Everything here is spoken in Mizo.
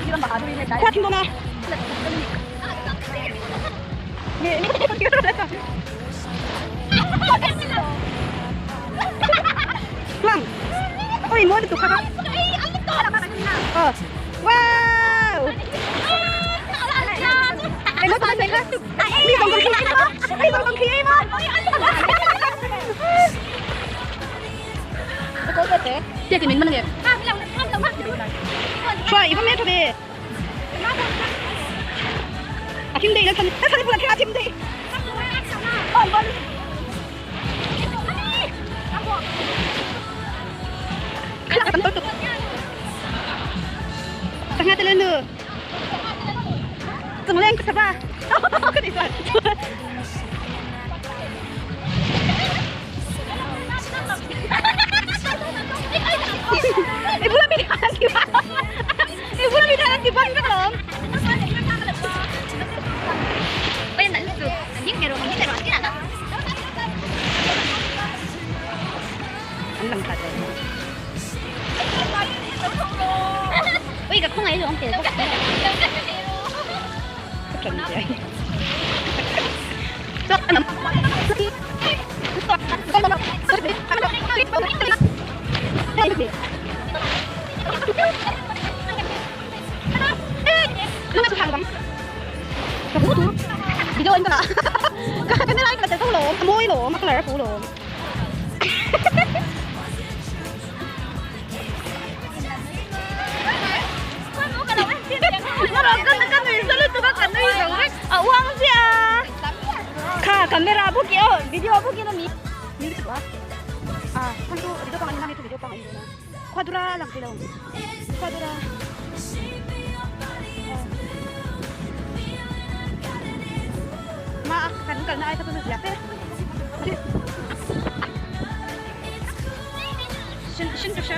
Khua thim dawn a. Lang. Oi, mawi lutuk kha kha. Ờ. Wow. Em nói tụi mình kha. Mi vòng vòng khí. Mi vòng vòng khí em á. Tiệt thì mình mất nghiệp. Xoay, không biết thôi đi. À thim đi, nó thân, nó thân đi, nó thim đi. Còn con. Khala kan to. Sanga te le nu. Chung leng ka ba. Ka ti chuan. I bula mi than ti ba. I bula mi than ti ban vek alawm. An lang khat lo. Ka ṭan chiai. Video in ka ka ka nilai ka tel lawm a mawi lawm a colour a pu lawm. Kha camera buk i aw video buk in a mi. A chhan chu video pang an ni a hei chu video pang a ni dawn a khuadura lang thei lo khuadura. Hma a kan kalna ai kha chu zia fe sin sin ka hria.